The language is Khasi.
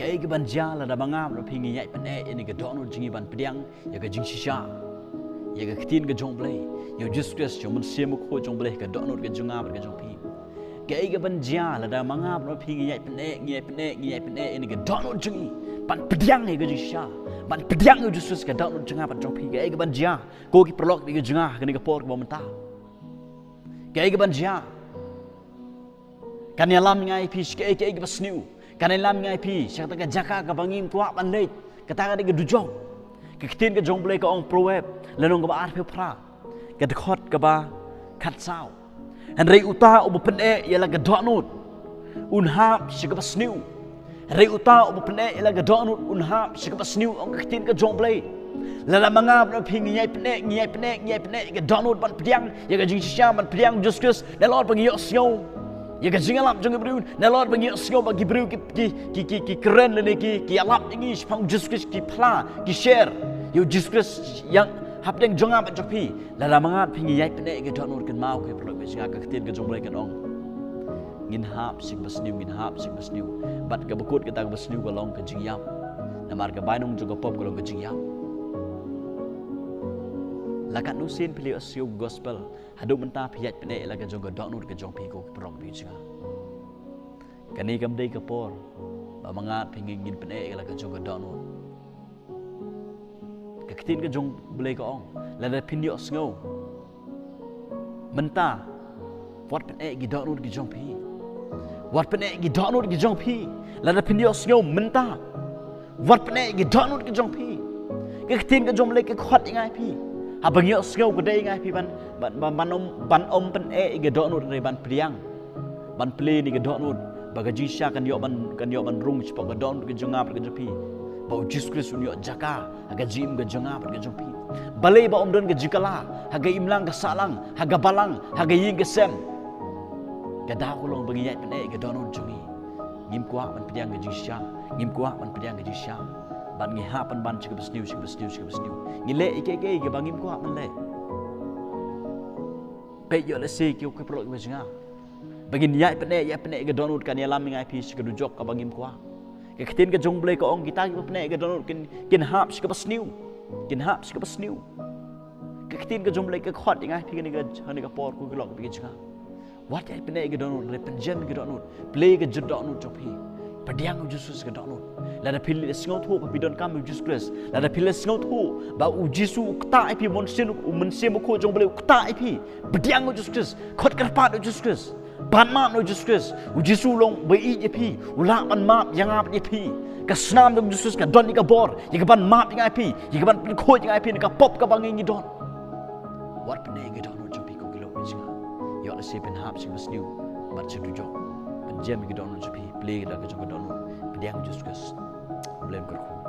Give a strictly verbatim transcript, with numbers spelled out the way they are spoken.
Kaei kaban jia lada ma nga bad phi ngi ïaid pyneh ïa kane ka dohnud jong ngi ban pdiang ïa ka jingshisha, ïa ka ktien ka jong U Blei, ïa U Jisu Khrist, ïa U Mynsiem Bakhuid jong U Blei ha ka dohnud ka jong nga bad ka jong phi? Kaei kaban jia lada ma nga bad phi ngi ïaid pyneh, ngi ïaid pyneh, ngi ïaid pyneh ïa kane ka dohnud jong ngi ban pdiang ïa ka jingshisha, ban pdiang ïa U Jisu Khrist ha ka dohnud jong nga bad jong phi? Kaei kaban jia, ko ki paralok kiba ïeit jong nga, ha kane ka por kaba mynta? Kaei kaban jia? Kan ïalam ïa ngi ïa phi sha kaei kaei kaba sniew. Kan ïalam ïa ngi ïa phi sha kata ka jaka kaba ngim kwah ban leit. Kata ka dei ka dujok. Ka ktien ka jong U Blei ka ong, Proverb lynnong kaba arphew phra, ka dkhot kaba khatsaw: Hynrei uta uba pyneh ïa la ka dohnud un hap sha kaba sniew. Hynrei uta uba pyneh ïa la ka dohnud un hap sha kaba sniew, ong ka ktien ka jong U Blei. Lada ma nga bad phi ngi ïaid pyneh, ngi ïaid pyneh, ngi ïaid pyneh ïa ka dohnud ban pdiang ïa ka jingshisha, ban pdiang ïa U Jisu Khrist, nalor ba ngi ïohsngew ïa ka jingïalap jong ki briew, nalor ba ngi ïohsngew ba ki briew ki, ki, ki, ki, ki kren lane ki, ki ïalap ïa ngi shaphang U Jisu Khrist, ki phla, ki share ïa U Jisu Khrist ïa hapdeng jong nga bad jong phi. Lada ma nga bad phi ngi ïaid pyneh ïa ka dohnud, kynmaw ko ki paralok kiba ïeit jong nga, ka ktien ka jong U Blei kan ong, ngin hap sha kaba sniew, ngin hap sha kaba sniew. Bad kaba kut kata kaba sniew ka long ka jingïap. Namar ka bainong jong ka pop ka long ka jingïap. La katno sien phi la ïohsngew ka gospel, haduh mynta phi ïaid pyneh ïa la ka jong ka dohnud ka jong phi, ko ki paralok kiba ïeit jong nga? Kane kam dei ka por ba ma nga bad phi ngi ngin pyneh ïa la ka jong ka dohnud. Ka ktien ka jong U Blei ka ong, lada phin ïohsngew mynta, wat pyneh ïa ki dohnud ki jong phi. Wat pyneh ïa ki dohnud ki jong phi. Lada phin ïohsngew mynta, wat pyneh ïa ki dohnud ki jong phi. Ka ktien ka jong U Blei ka khot ïa ngi ïa phi. Haba ngi ïohsngew ka dei ïa ngi ïa phi ban, ban, ban, ban ym, ban ym pyneh ïa ki dohnud, hynrei ban pdiang, ban plie ïa ki dohnud, ba ka jingshisha kan ïoh ban, kan ïoh ban rung shapoh ka dohnud ka jong nga bad ka jong phi. Ba U Jisu Khrist un ïoh jaka ha ka jingim ka jong nga bad ka jong phi. Balei ba ym don ka jingkylla ha ka imlang ka sahlang, ha ka balang, ha ka ïing ka sem? Ka daw ka long ba ngi ïaid pyneh ïa ka dohnud jong ngi. Ngim kwah ban pdiang ka jingshisha, ngim kwah ban pdiang ka jingshisha. Bad ngi hap ban ban sha kaba sniew, sha kaba sniew, sha kaba sniew. Ngi leh ïa kiei kiei kiba ngim kwah ban leh. Peit, ïoh lehse ko ki paralok kiba ïeit jong nga, ba ngin ïaid pyneh, ïaid pyneh ïa ka dohnud, kan ïalam ïa ngi ïa phi sha ka dujok kaba ngim kwah. Ka ktien ka jong U Blei ka ong, kita kiba pyneh ïa ka dohnud kin, kin hap sha kaba sniew. Kin hap sha kaba sniew. Ka ktien ka jong U Blei ka khot ïa ngi ïa phi kane ka, kane ka por, ko ki paralok kiba ïeit jong nga. Wat ïaid pyneh ïa ka dohnud, hynrei pynjem ïa ka dohnud. Plie ïa ka jingdohnud jong phi. Pdiang ïa U Jisu Khrist ha ka dohnud. Lada phi la sngewthuh ba phi donkam ïa U Jisu Khrist, lada phi la sngewthuh ba U Jisu u ktah ïa phi, U Mynsiem, U Mynsiem Bakhuid jong U Blei u ktah ïa phi, pdiang ïa U Jisu Khrist. Khot kyrpad ïa U Jisu Khrist. Bad map na U Jisu Khrist. U Jisu u long uba ïeit ïa phi, u lah ban map ïa nga bad ïa phi. Ka snam jong U Jisu Khrist ka don ïa ka bor ïa kaban map ïa nga ïa phi, ïa kaban pynkhuid ïa nga ïa phi na ka pop kaba ngi ngi don. Wat pyneh ïa ka dohnud jong phi, ko ki paralok kiba ïeit jong nga. Ïoh lehse phin hap sha kaba sniew bad sha dujok. Pynjem ïa ka dohnud jong phi, plie ïa ka jong ka dohnud, pdiang ïa U Jisu Khrist. U Blei un kyrkhu.